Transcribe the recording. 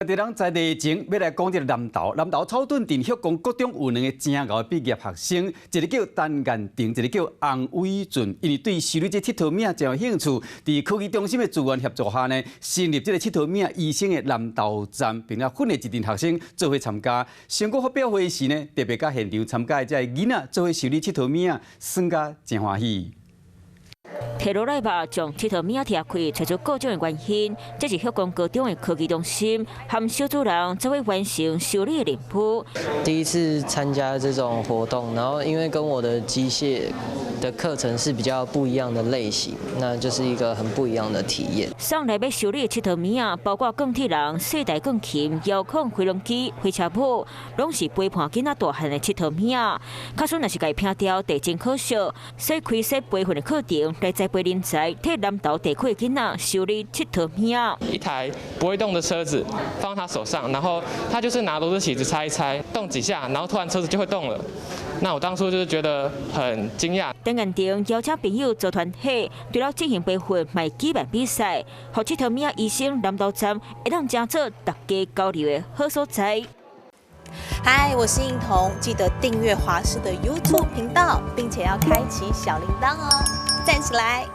佇人在地前欲來講這个南投，南投草屯鎮旭光國中有兩个真𠢕的畢業學生，一个叫陳彥廷，一个叫洪偉俊。𪜶對修理這𨑨迌物真有興趣，佇科技中心的資源協助下呢，成立這个𨑨迌物醫生的南投站，並且訓練一陣學生做伙參加。成果發表會時呢，特別佮現場參加的這个囡仔做伙修理𨑨迌物，耍甲真歡喜。提羅來吧，將𨑨迌物拆開，揣出各種的原因。這是旭光高中的科技中心，和小組人做伙完成修理的任務。第一次參加這種活動，然後因為跟我的機械的課程是比較不一樣的類型，那就是一個很不一樣的體驗。送來欲修理的𨑨迌物，包括鋼鐵人、細台鋼琴、遙控飛龍機、火車帽，攏是陪伴囡仔大漢的𨑨迌物。假使若是共拼掉，地真可惜。所以開設培訓的課程來栽培人才，替南投地區的囡仔修理𨑨迌物。一台不會動的車子放他手上，然後他就是拿螺絲起子拆一拆，動幾下，然後突然車子就會動了。那我當初就是覺得很驚訝。陳彥廷邀請朋友組團體，除了進行培訓，嘛舉辦比賽，予𨑨迌物醫生南投站會當成做大家交流的好所在。嗨，我是應彤，記得訂閱華視的 YouTube 頻道，並且要開啟小鈴鐺哦，讚起來！